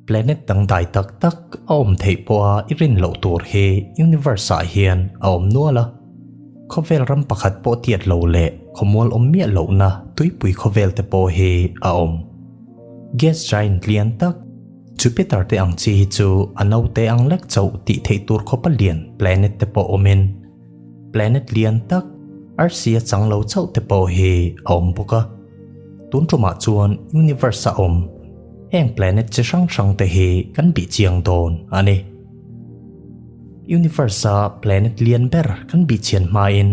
Planet dangdai tak tak a awm theih pawha i rin loh tur hi universe ah hian a awm nual a. Khawvel ram pakhat pawh tiat lo leh khawmual awm miah lohna tuipui khawvel te pawh hi a awm. Gas giant lian tak Jupiter te ang chi hi chu a naute ang lek chauh tih theih tur khawpa lian planet te pawh awmin planet lian tak arsi a chang lo chauh te pawh hi a awm bawk a. Tun tumah chuan universe a awm heng planet chi hrang hrang te hi kan bih chiang dawn a ni. Universe a planet lian ber kan bih chian hmain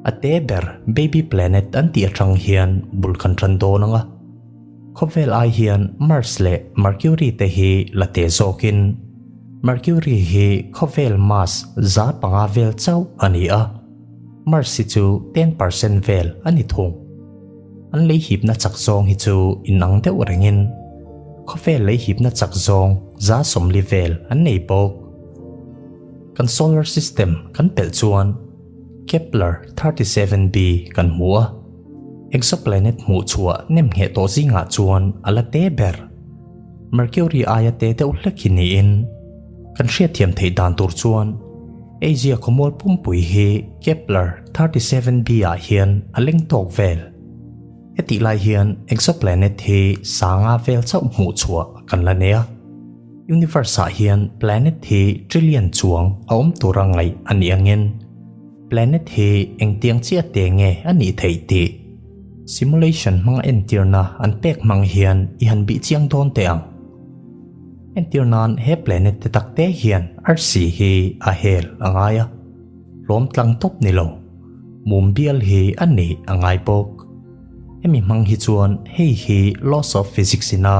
a te ber baby planet an tih atang hian bul kan tan dawn ang a. Khawvel ai hian Mars leh Mercury te hi la te zawkin Mercury hi khawvel mass 5% vel chauh a ni a, Mars hi chu 10% vel a ni thung. An lei hipna chak zawng hi chu inang deuh rengin khawvel lei hipna chak zawng 40% vel an nei bawk. Kan solar system kan pelh chuan Kepler 37b kan hmu a. Exoplanet hmuh chhuah nem ngheh tawh zingah chuan a la te ber. Mercury aia te deuh hlek hi niin kan hriatthiam theih dan tur chuan Asia khawmual pumpui hi Kepler 37b ah hian a leng tawk vel. Hetih lai hian exoplanet hi sanga vel chauh hmuh chhuah kan la nei a. Universe ah hian planet hi trillion chuang a awm tura ngaih a nih angin Planet hi engtiang chiah te nge a nih theih tih simulation hmanga entirna an pek hmang hian i han bih chiang dawn teh ang. Entir nan he planet te tak te hian arsi hi a hel a ngai a, hlawm tlang tawp ni lo, mum bial hi a nih a ngai bawk. Hemi hmang hi chuan hei hi laws of physics ina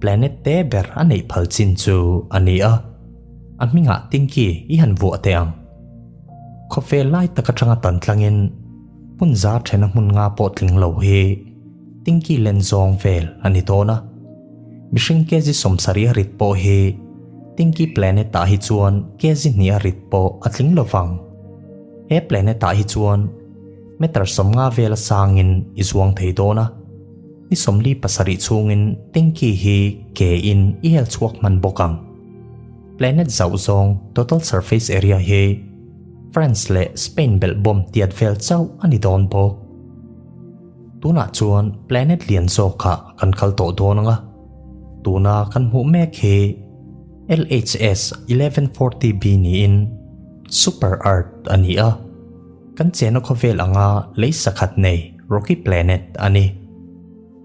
planet te ber a neih phal chin chu a ni a, a hmingah Tinky i han vuah teh ang. Khawvel lai tak atanga tan tlangin hmun za thena hmun nga pawh tling lo hi Tinky len zawng vel a ni dawn a. Mihring kg 70 a rit pawh hi Tinky planet ah hi chuan kg 2 a rit pawh a tling lovang. He planet ah hi chuan meter 50 vel a sangin i zuang thei dawn a. Ni 47 chhungin Tinky hi ke in i hel chhuak hman bawk ang. Planet zauh zawng total surface area hi France leh Spain belh bawm tiat vel chauh a ni dawn bawk. Tunah chuan planet lian zawkah kan kal tawh dawn ang a, tuna kan hmuh mek hi LHS 1140b niin Super Earth a ni a, kan chena khawvel anga lei sakhat nei rocky planet a ni.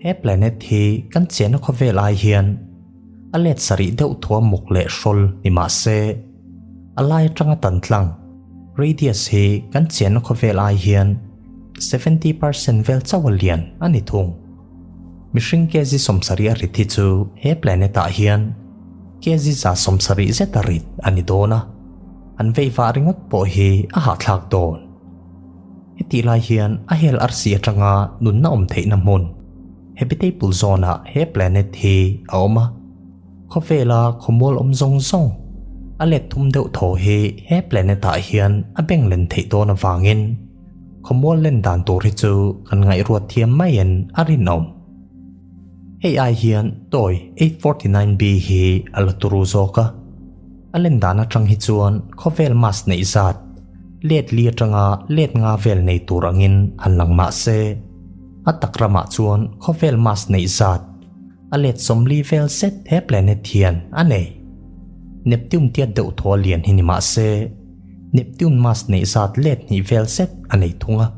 He planet hi kan chena khawvel ai hian a let sarih deuh thua muk leh hrawl ni mah se, a lai atanga tan tlang, radius, hi kan chenna khawvel ai hian 70% vel chauh a lian a ni thung. Mihring kg 70 a rit hi chu he planet ah hian kg 170 zet a rit a ni dawn a, an vei vah ringawt pawh hi a hahthlak dawn. Hetih lai hian a hel arsi atanga nunna awm theihna hmun, Habitable zone ah he planet hi a awm a, khawvela khawmual awm zawng zawng a let thum deuh thaw hi he planet ah hian a beng len theih dawn avangin khawmual len dan tur hi chu kan ngaihruat thiam maiin a rinawm. Hei ai hian toy 849b hi a la turu zawk a, a len dan atang hi chuan khawvel mass neih zat let li atanga let nga vel nei tur angin han lang mah se, A tak ramah chuan khawvel mass neih zat a let 40 vel zet he planet hian a nei. Neptune tiat deuh thaw a lian hi ni mah se, Neptune mass neih zat let hnih vel zet a nei thung a.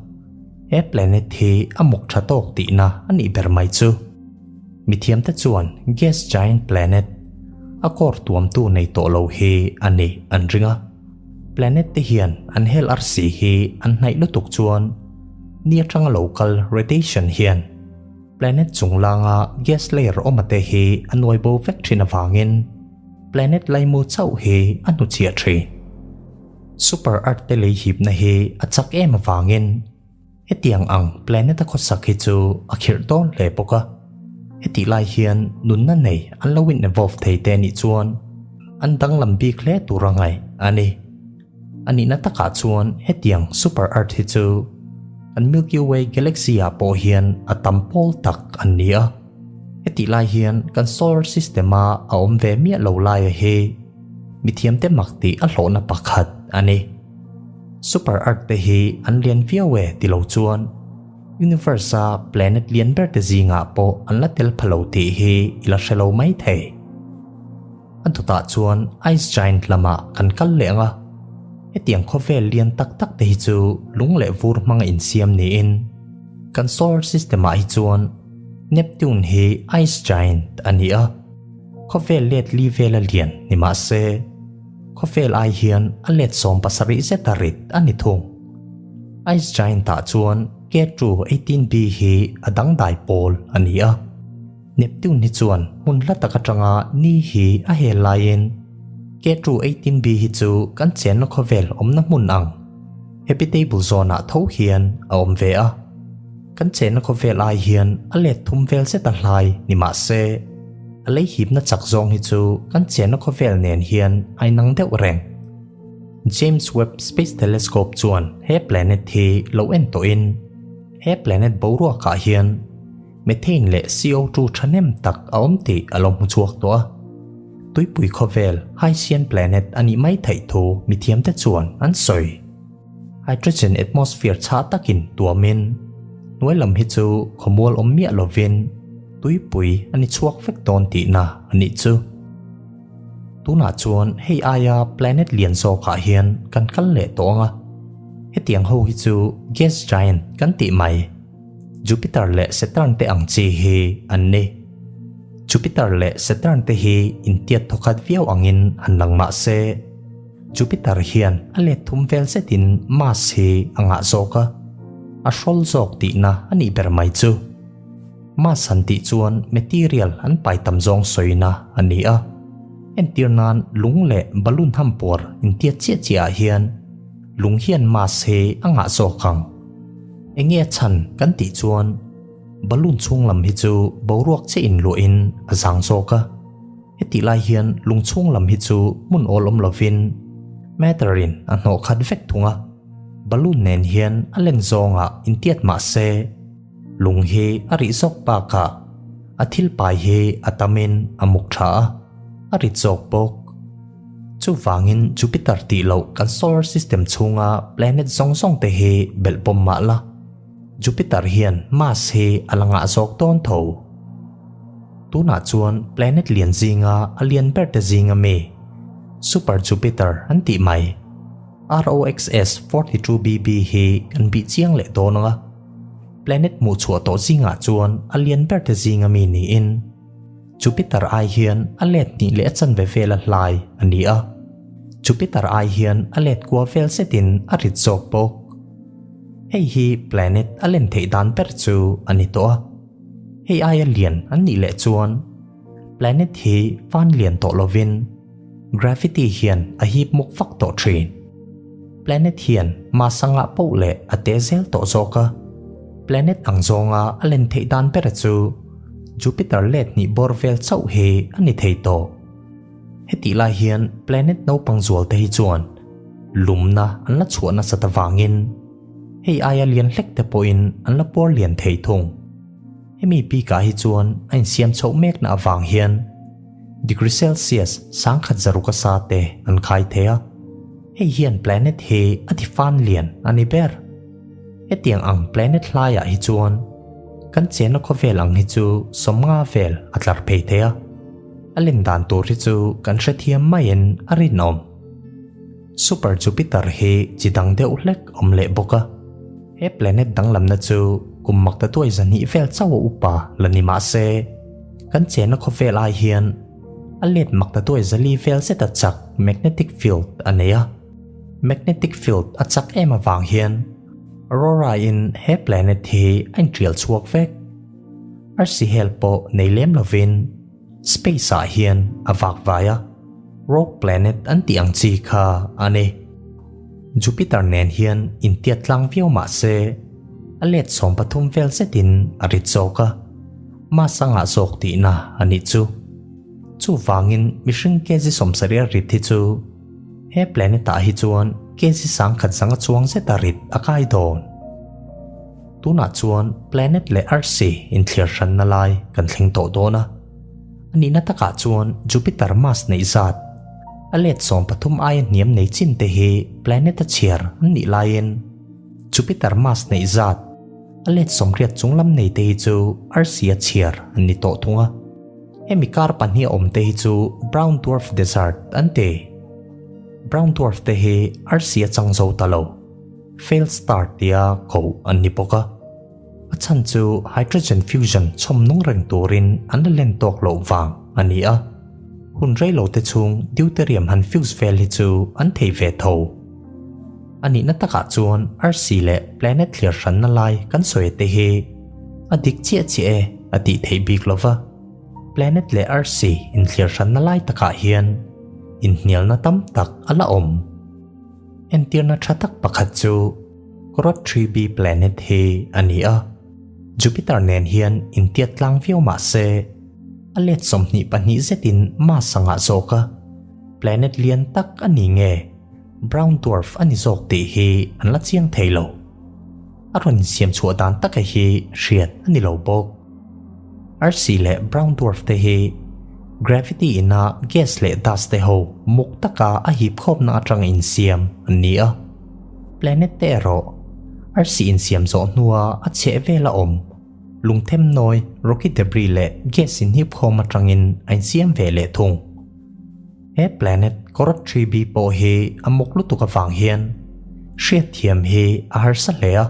He planet hi a muk tha tawk tihna a nih ber mai chu. Mithiamte chuan gas giant planet a core tuamtu nei tawh lo hi a nih an ring a. Planet te hian an hel arsi hi an hnaih lutuk chuan ni atanga lo kal radiation hian planet chunglanga gas layer awm ate hi a nuai bo vek thin avangin planet laimu chauh hi a hnuchhiah thin. Super Earth te lei hipna hi a chak em avangin hetiang ang planet a khawsak hi chu a khirh dawn hle bawk a. Hetih lai hian nunna nei an lo in evolve thei te anih chuan an danglam bik hle tur a ngaih a ni. A nihna takah chuan hetiang Super Earth hi chu kan Milky Way galaxy ah pawh hian a tam pawl tak an ni a. Hetih lai hian kan solar system a a awm ve miah lo laia hi mithiamte mak tih a hlawhna pakhat a ni. Super Earth te hi an lian viau e ti lo chuan universe a planet lian ber te zingah pawh an la tel pha lo tih hi i la hre lo mai thei. A dawtah chuan Ice Giant lamah kan kal leh ang a, hetiang khawvel lian tak tak te hi chu lung leh vur hmanga insiam niin kan solar system ah hi chuan Neptune hi Ice Giant a ni a, khawvel let li vela lian ni mah se khawvel ai hian a let 70 zeta rit a ni thung. Ice Giant ah chuan K2 18b hi a dangdai pawl a ni a. Neptune hi chuan hmun hla tak atanga ni hi a hel laiin K2 18b hi chu kan chenna khawvel awmna hmun ang habitable zone ah tho hian a awm ve a. Kan chenna khawvel ai hian a let thum vel zet a hlai ni mah se a lei hipna chak zawng hi chu kan chenna khawvel nen hian a inang deuh reng. James Webb Space Telescope chuan he planet hi lo en tawhin he planet boruakah hian Methane leh CO2 thahnem tak a awm tih a lo hmu chhuak tawh a. Tuipui khawvel Hycean planet a nih mai theih thu mithiamte chuan an sawi. Hydrogen atmosphere chhah takin tuamin hnuai lam hi chu khawmual awm miah lovin tuipui a ni chhuak vek dawn tihna a nih chu. Tunah chuan hei aia planet lian zawkah hian kan kal leh tawh ang a. Hetiang ho hi chu gas giant kan tih mai. Jupiter leh Saturn te ang chi hi an ni. Jupiter leh Saturn te hi intiat thawkhat viau angin han lang mah se, Jupiter hian a let thum vel zetin Mars hi a ngah zawk a, a hrawl zawk tihna a nih ber mai chu. Mars han tih chuan material an pai tam zawng sawina a ni a, entir nan lung leh balloon hampuar intiat chiah chiah ah hian lung hian Mars hi a ngah zawk ang. Enge a chhan kan tih chuan balloon chhung lam hi chu boruak che in luahin a zang zawk a, hetih lai hian lung chhung lam hi chu hmun awl awm lovin matter in a hnawh khat vek thung a, balloon nen hian a len zawngah intiat mah se lung hi a rih zawk bakah a thil pai hi a tamin a muk tha a, a rit zawk bawk. Chuvangin Jupiter tih loh kan solar system chhunga planet zawng zawng te hi belh pawm mah la, Jupiter hian Mars hi a la ngah zawk dawn tho. Tunah chuan planet lian zinga a lian ber te zinga mi, Super Jupiter an tih mai, ROXS 42 bb hi kan bih chiang leh dawn ang a, planet hmuhchhuah tawh zingah chuan a lian ber te zinga mi niin, Jupiter ai hian a let hnih leh a chanve vela hlai a ni a, Jupiter ai hian a let kua vel zetin a rit zawk bawk. Hei hi planet a len theih dan ber chu a ni tawh a, hei aia lian an nih leh chuan planet hi van lian tawh lovin gravity hian a hip muk vak tawh thin. Planet hian mass a ngah poh leh a te zel tawh zawk a, planet ang zawnga a len theih dan bera chu Jupiter let hnih bawr vel chauh hi a ni thei tawh. Hetih lai hian planet naupang zual te hi chuan lumna an la chhuah nasat avangin hei aia lian hlek te pawhin an la puar lian thei thung. Hemi bikah hi chuan a insiam chhoh mekna avang hian degree Celsius sangkhat zaruk a sa te an khai thei a, hei hian planet hi a ti fan lian a ni ber. Hetiang ang planet hlaiah hi chuan Kan chenna khawvel ang hi chu 50 vel a tlar phei thei a, a len dan tur hi chu kan hrethiam maiin a rinawm. Super Jupiter hi chi dang deuh hlek awm leh bawk a, he planet danglamna chu kum makta tuai zahnih vel chauh a upa la ni mah se, kan chenna khawvel ai hian a let makta tuai zali vel zeta chak magnetic field a nei a, magnetic field a chak em avang hian Aurora in he planet hi a intrial chhuak vek. Arsi hel pawh nei lem lovin space ah hian a vak vai a, rogue planet an tih ang chi kha a ni. Jupiter nen hian intiat tlang viau mah se a let 13 vel zetin a rit zawk a, Mars a ngah zawk tihna a nih chu. Chuvangin mihring kg 70 a rit hi chu He planet ah hi chuan kg 1000 zanga chuang zeta rit a kai dawn. Tunah chuan planet leh arsi inthliar hranna lai kan thleng tawh dawn a. A nihna takah chuan Jupiter mass neih zat a let 13 aia hniam nei chin te hi planet a chhiar an nih laiin Jupiter mass neih zat a let 80 chunglam nei te hi chu arsi a chhiar an ni tawh thung a. Hemi kar pahnih a awm te hi chu Brown Dwarf Desert an ti. Brown Dwarf te hi arsi a chang zo ta lo. Failed star tia koh an ni bawk a. A chhan chu hydrogen fusion chhawm nung reng turin an la len tawk loh vang a ni a. Hun rei lo te chhung deuterium han fuse vel hi chu an thei ve tho. A nihna takah chuan arsi leh planet thlir hranna lai kan sawi te hi a dik chiah chiah e a tih theih bik lo va. Planet leh arsi inthlir hranna lai takah hian inhnialna tam tak a la awm. Entirna tha tak pakhat chu Corot 3b planet hi a ni a, Jupiter nen hian intiat tlang viau mah se, a let 22 zetin Mars a ngah zawk a, planet lian tak a ni nge brown dwarf a ni zawk tih hi an la chiang thei lo. A rawn insiam chhuah dan taka hi hriat a ni lo bawk. Arsi leh brown dwarf te hi gravity ina gas leh dust te ho muk taka a hip khawpna atanga insiam an ni a. Planet te erawh arsi insiam zawh hnua a chheh vela awm lungthem nawi, rocky debris leh gas inhip khawm atangin a insiam ve leh thung. He planet Corot 3b pawh hi a muk lutuk avang hian hriatthiam hi a harsa hle a.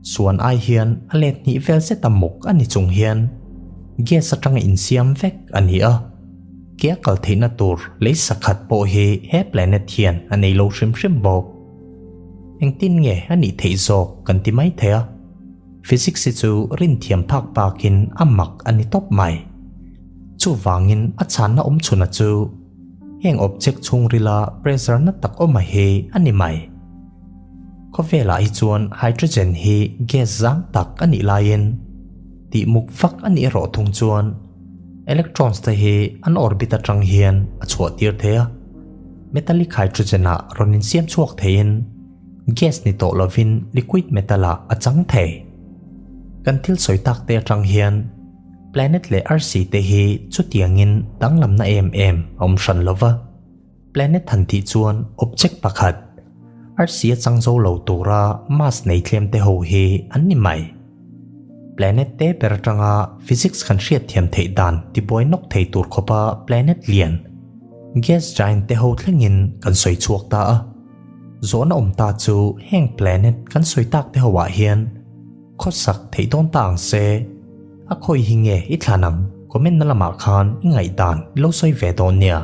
Suan ai hian a let hnih vel zet a muk a ni chung hian gas atanga insiam vek a ni a. Ke a kal theihna tur lei sakhat pawh hi he planet hian a nei lo hrim hrim bawk. Engtin nge a nih theih zawk kan ti mai thei a. Physics hi chu rinthiam phak bakin a mak a ni tawp mai. Chuvangin a chhanna awm chhuna chu heng object chhungrila pressure na tak awm a hi a ni mai. Khawvelah hi chuan hydrogen hi gas zang tak a nih laiin tih muk vak a nih erawh thung chuan electrons te hi an orbit atang hian a chhuah tir thei a. Metallic hydrogen ah rawn insiam chhuak theiin gas ni tawh lovin liquid metal ah a chang thei. Kan thil sawi tak te atang hian Planet leh arsi te hi chutiangin danglamna em em a awm hran lo va. Planet han tih chuan object pakhat, arsi a chang zo lo tura mass nei tlem te ho hi an ni mai. Planet te ber atanga physics kan hriatthiam theih dan tibuai nawk thei tur khawpa planet lian, gas giant te ho thlengin kan sawi chhuak ta a. Zawhna awm ta chu heng planet kan sawi tak te ho ah hian Khawsak theih dawn ta ang se. A khawi hi nge i thlan ang? Comment na lamah khan i ngaihdan i lo sawi ve dawn nia.